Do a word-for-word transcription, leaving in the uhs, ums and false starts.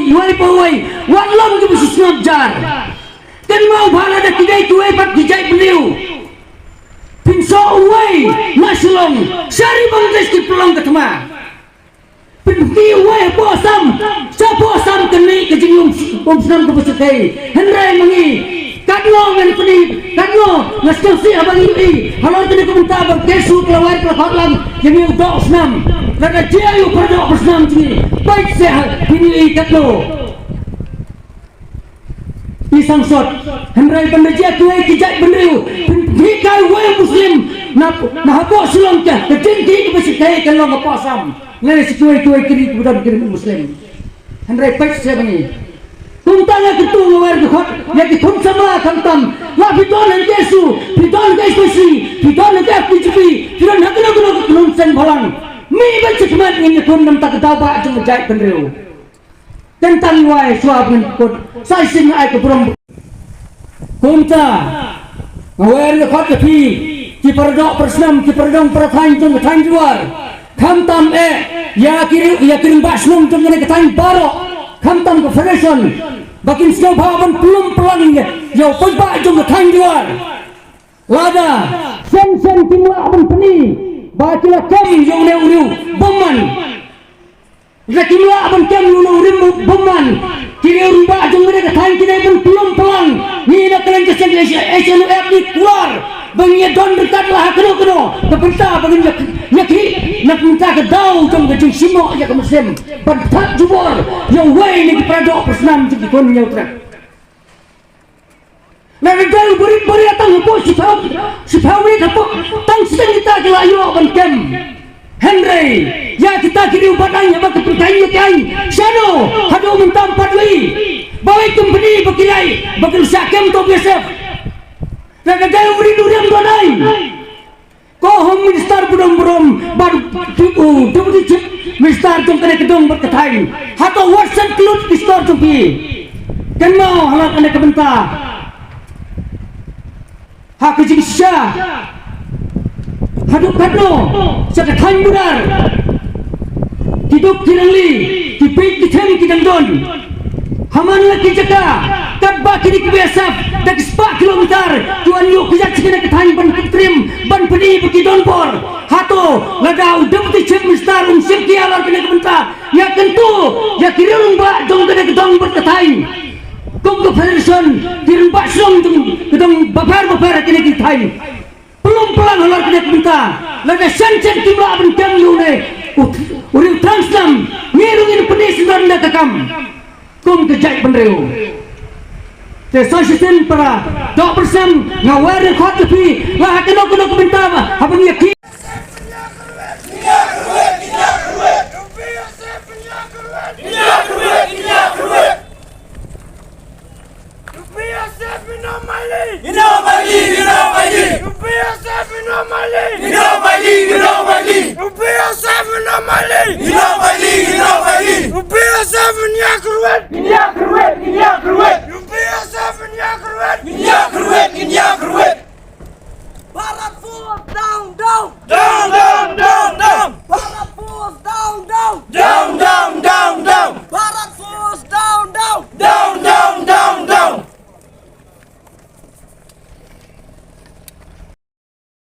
Iwei pa iwei, wat long kiba shu sngap jar. Kynmaw ba lada ki dei kiwei pat ki jaitbynriew, pynsoh uwei na Shillong, sha ri Bangladesh ki pynlong ka thma. Pynphi uwei hapoh Assam, sha hapoh Assam kane ka jingïaumsnam kaba syrkhei. Hynrei ma ngi, katno ngan pyni, katno nga sngewsih haba ngi ïohi halor kane ka bynta ba KSU ka la wai ka la khot lang ïa ngi u doh snam. Lada jia ïa u para doh para snam jong ngi, peit seh ha phin ïohi katno i sangsot. Hynrei ban da jia kiwei ki jaitbynriew, pynhikai uwei u Muslim na, na hapoh Shillong, ka jingkit kaba syrkhei kan long hapoh Assam. Lane sha kiwei kiwei ki ri kiba don ki ri Muslim. Hynrei peit seh ma ngi. Kumta nga kyntu, nga wer nga khot ïa ki khun samla khamtam, la phi don ha KSU, phi don ha KHADC, phi don ha FKJGP, phi don ha kano kano ka kynhun seng bhalang, mih beit sha khmat, ngin ïakhun na ka bynta ka daw bah jong ka jaitbynriew. Tang tang wai shuwa ban kut sa shisien ai ka burom. Kumta nga wer nga khot ïa phi, ki para doh para snam, ki para dong para thaiñ jong ka thaiñ Jowar, khamtam eh ïa ki ri-, ïa ki rangbah shnong jong kane ka thaiñ baroh, khamtam ka federation, ba kin sngewbha ban pynlong pynlang ïa, ïa u paidbah jong ka thaiñ Jowar. Lada shen shen kim lah ban pyni ba ki la kem ïa une u riewbymman. Lada kim lah ban kem ïa une u riewbymman, ki riew rangbah jong kane ka thaiñ ki dei ban pynlong pynlang. Ngi na ka liang ka seng HNUF ngi kular ba ngin ïa don ryngkat la ha kano kano ka bynta ba ngin ïa, ïa khih na ka bynta ka daw jong ka jingshim noh ïa ka mynsiem ban thad jubor ïa uwei na ki para doh para snam jong ki khun Hynñiewtrep. Lada dei u barit barit tang hapoh shiphew, shiphew minit hapoh, tang shiteng kita ki la ïoh ban kem. Hynrei ïa kita ki riew ba dang ïa ba ki pynthaiñ ïa ki aiñ shano haduh mynta ym pat ïohi ba wei company ba ki leit ba ki la shah kem to BSF. Lada dei u rit u riam don aiñ. Ko Home Minister ba dang burom bad u Deputy Chief Minister jong kane ka dong bad ka thaiñ, hato wat sngewthuh ki stor jong phi? Kynmaw halor kane ka bynta ha ka jingshisha. Haduh katno sha ka thaiñ Burar ki duk ki rangli, ki peit ki them ki dang don? Ha man la ki jaka katba kine ki BSF da ki spah kilometer ki wan ïuh kjat sha kane ka thaiñ ban kyntrim ban pyni ba ki don bor. Hato lada u Deputy Chief Minister um shim ki halor kane ka bynta, ïa kyntu ïa ki riew rangbah jong kane ka dong bad ka thaiñ, kum ka federation, ki rangbah shnong jong ka dong bapher bapher ha kine ki thaiñ. Pynlong pynlang halor kane ka bynta. Lada shen shen kim lah ban kem ïa une u, u riew thrang snam, ngi ruh ngin pyni syndon da ka kam kum ka jaitbynriew. Te sa shisien para doh para snam, nga wer nga khot ïa phi la ha kano kano ka bynta ba haba ngi ïa ki